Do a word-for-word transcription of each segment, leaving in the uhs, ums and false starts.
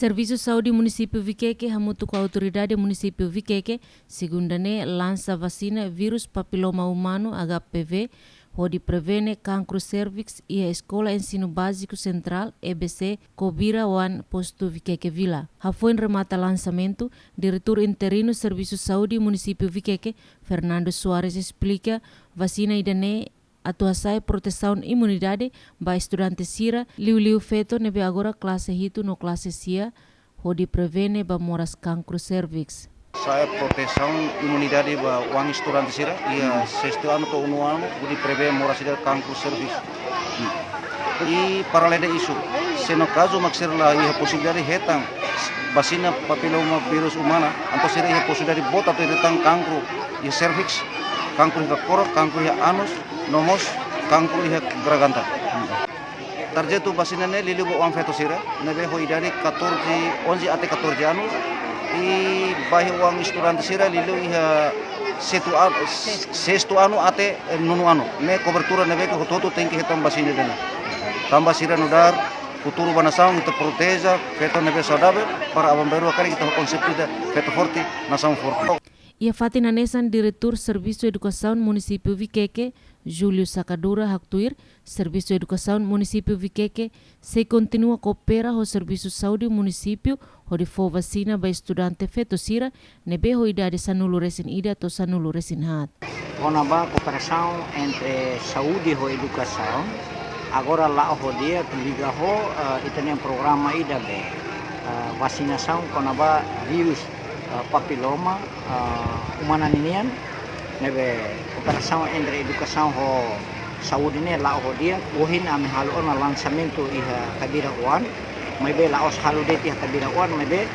Servisu Saúde Munisípiu Vikeke hamutuk ho Autoridade Munisípiu Vikeke, segunda ne'e lansa vasina vírus papiloma umanu, H P V, hodi prevene kankru sérviks iha Eskola Ensinu Báziku Sentrál, E B C, Kobira Oan, Postu Vikeke Vila. Hafoin remata lansamentu, Diretór Interinu Servisu Saúde Munisípiu Vikeke, Fernando Soares, esplika, vasina ida-ne'e atu hasa'e protesaun imunidade ba estudante sira, liuliu feto ne'ebé agora klase hitu no klase sia, hodi prevene ba moras kankru sérviks. Hasa'e protesaun imunidade ba oan estudante sira iha sestu anu to'o nonu anu, hodi prevene moras ida kankru sérviks. I para além disso, se no kazu mak sira la iha posibilidade hetan vasina papiloma vírus umana, entaun sira iha posibilidade boot atu hetan kankru iha sérviks, kankru iha korak, kankru iha anus, no mós kankru iha garganta. Tarjetu vasina ne'e liuliu ba oan feto sira ne'ebé ho idade catorze, onze até catorze anu, i ba iha oan estudante sira liuliu iha sestu an-, sestu anu até, eh, nonu anu. Ne'e kobertura ne'ebé ke hotu-hotu tenke hetan vasina ida-ne'e. Tanba sira nu'udar futuru ba nasaun, ita proteje feto ne'ebé saudavel, para aban-bainrua karik ita ho konseitu ida feto forte, nasaun forte. Iha fatin hanesan, Diretór Servisu Edukasaun Munisípiu Vikeke, Júlio Sacadura, haktuir, Servisu Edukasaun Munisípiu Vikeke sei kontinua koopera ho Servisu Saúde Munisípiu hodi fó vasina ba estudante feto sira ne'ebé ho idade sanulu-resin-ida to'o sanulu-resin-haat. Kona-ba kooperasaun entre saúde ho edukasaun, agora la'o ho di'ak liga ho, eh, ita-nia programa ida be, eh, vasinasaun kona-ba vírus, eh, papiloma, eh, umana ninian, ne'ebé kooperasaun entre edukasaun ho saúde ne'e la'o ho di'ak. Ohin ami halo ona lansamentu iha Kobira Oan, maibé la'ós halo de'it iha Kobira Oan, maibé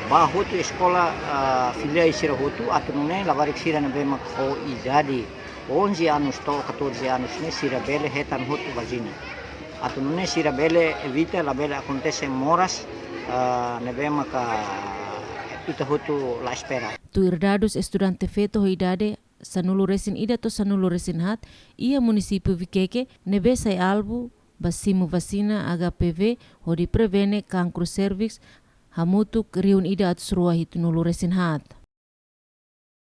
ba hotu eskola, ah, filiál sira hotu, atu nune'e labarik sira ne'ebé mak ho idade onze anus to'o catorze anus ne'e sira bele hetan hotu vasina. Atu nune'e sira bele evita labele akontese moras, ah, ne'ebé maka ita hotu la espera. Tuir dadus, estudante feto ho idade sanulu-resin-ida to'o sanulu-resin-haat iha Munisípiu Vikeke ne'ebé sai alvu ba simu vasina H P V hodi prevene kankru sérviks hamutuk rihun ida atus rua hitunulu-resin-haat.